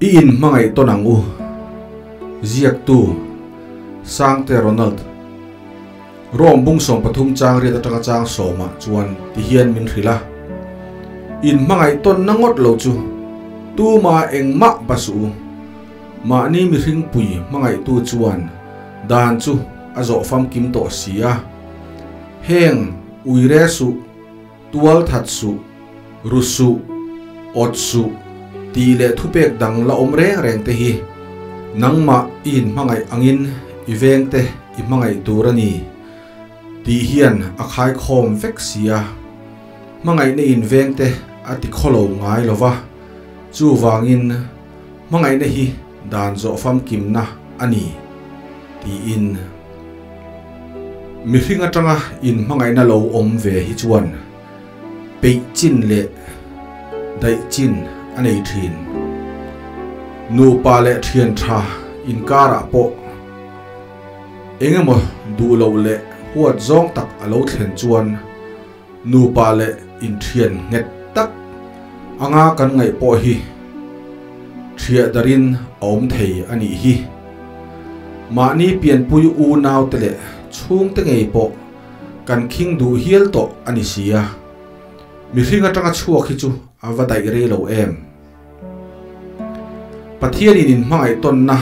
I in hmangaih tawn ang u. Ziaktu, Sangte Ronald. Rome bung 13 chang riat atanga chang sawmah chuan tihian min hrilh a, In hmangaih tawnna ngawt lo chu tuma engmah ba suh u. Mahni mihring pui hmangaihtu chuan dan chu a zawh famkim tawh si a. Heng uire suh, tual that suh, ru suh, awt suh tih leh thupek dang la awm reng reng te hi nangmah i inhmangaih angin i veng te i hmangaih tur a ni tih hian a khaikhawm vek si a. Hmangaihna in veng te a ti khawlo ngai lo va, chuvangin hmangaihna hi dan zawh famkimna a ni tiin. Mihring atanga inhmangaihna lo awm ve hi chuan peih chin leh daih chin a nei thin. Nupa leh thian tha inkarah pawh eng emaw duh loh leh huat zawng tak a lo thlen chuan nupa leh inthian nghet tak anga kan ngaih pawh hi thiah darin a awm thei a nih hi. Mahni pianpui unaute leh chhungte ngei pawh kan khing duh hial tawh a ni si a, mihring atanga chhuak hi chu a va daih rei lo em. Pathianin inhmangaih tawnna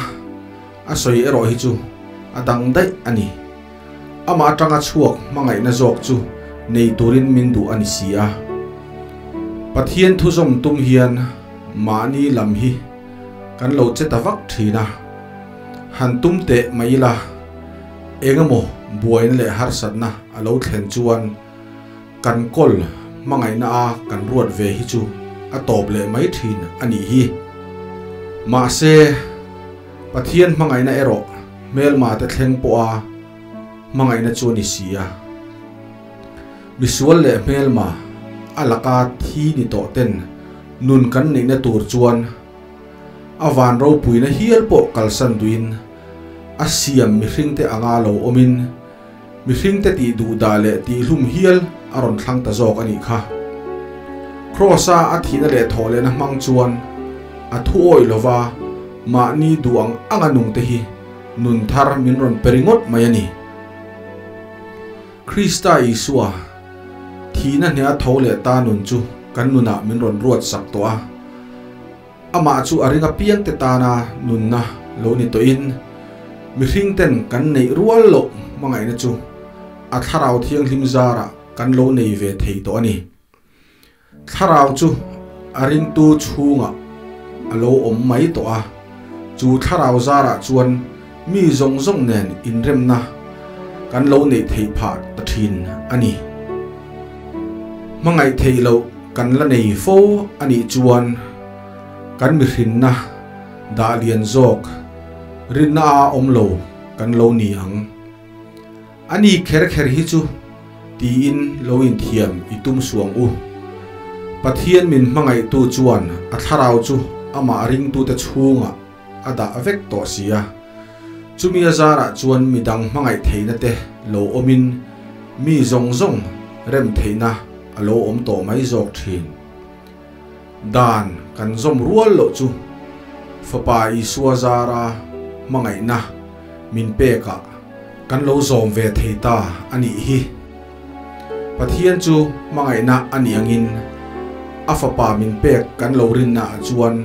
a sawi erawh hi chu a dang daih a ni. Amah atanga chhuak hmangaihna zawk chu nei turin min duh a ni si a. Pathian thuzawm tum hian mahni lam hi kan lo che ta vak thin a, han tum teh mai ila eng emaw buaina leh harsatna a lo thlen chuan kan kawl hmangaihna a kan ruat ve hi chu a tawp leh mai thin a nih hi. Mahse, Pathian hmangaihna erawh hmelma te thleng pawha hmangaihna chu a ni si a. Misual leh hmelma a laka thi ni tawh ten nun kan neihna tur chuan a van ropuina hial pawh kalsan duhin a siam mihringte anga lo awmin mihringte tih duhdah leh tihhlum hial a rawn thlang ta zawk a nih kha. Kraws-a a thihna leh thawhlehna hmang chuan a thu awih lova mahni duh ang anga nungte hi nun thar min rawn pe ringawt mai a ni. Krista Isua thihna hneha tho leh ta nun chu kan nunah min rawn ruat sak tawh a. Amah chu a ring apiangte tana nunna lo ni tawhin mihringten kan neih rual loh hmangaihna chu a Thlarau Thianghlim zarah kan lo nei ve thei tawh a ni. Thlarau chu a ringtu chhungah a lo awm mai tawh a, chu thlarau zarah chuan mi zawng zawng nen inremna kan lo neih theih phah ta thin a ni. Hmangaih theih loh kan la nei fo a nih chuan kan mihrinna dah lian zawk rinna a awm lo kan lo ni ang. A ni kher kher hi chu tiin lo inthiam i tum suang u. Pathian min hmangaihtu chuan a thlarau chu amah ringtute chhungah a dah vek tawh si a. Chumi a zarah chuan midang hmangaih theihna te lo awmin mi zawng zawng rem theihna a lo awm tawh mai zawk thin. Dan kan zawm rual loh chu Fapa Isua zara hmangaihna min pekah kan lo zawm ve thei ta a nih hi. Pathian chu hmangaihna a nih angin a Fapa min pek kan lo rinna ah chuan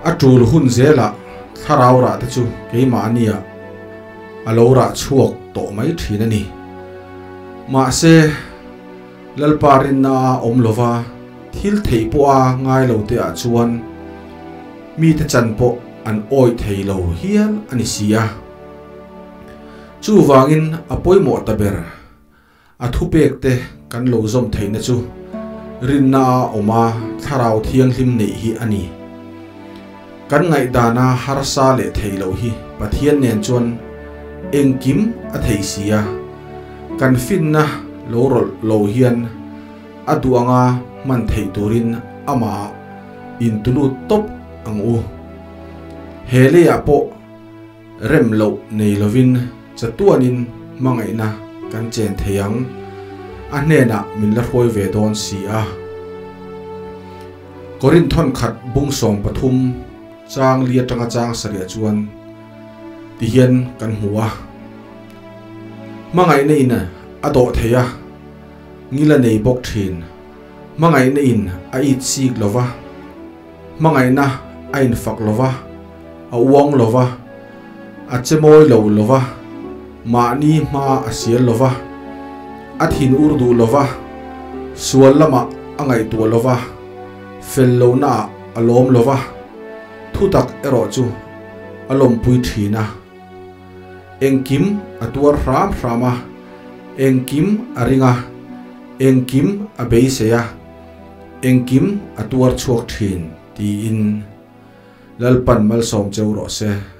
a tul hun zelah thlarau rah te chu keimahnia a lo rah chhuak tawh mai thin a ni. Mahse, Lalpa rinna a awm lova thil theih pawha ngai lo te ah chuan mite chan pawh an awih thei lo hial a ni si a. Chuvangin a pawimawh ta ber a thupek te kan lo zawm theihna chu rinna a awm a thlarau thianghlim neih hi a ni. Kan ngaihdana harsa leh thei loh hi Pathian nen chuan engkim a thei si a, kan finna lo rawlh lo hian a duh anga hman theih turin amah intulut tawp ang u. He leiah pawh rem loh nei lovin chatuanin hmangaihna kan chen thei ang, a hnenah min la hruai ve dawn si a. Korinth thawn khat bung 13. chang li atanga chang sarih chuan tihian kan hmu a. Hmangaihna in a dawh thei a, ngil a nei bawk thin. Hmangaihna in a it sik lo va, hmangaihna a infak lo va, a uang lo va, a che mawi lo lo va, mahni hma a sial lo va, a thin ur duh lo va, sual lamah a ngaihtuah lo va, fel lohnaah a lawm lo va, thutak erawh chu a lawmpui thin a. Engkim a tuar hram hram a, engkim a ring a, engkim a beisei a, engkim a tuar chhuak thin tiin Lalpan malsawm cheu rawh se.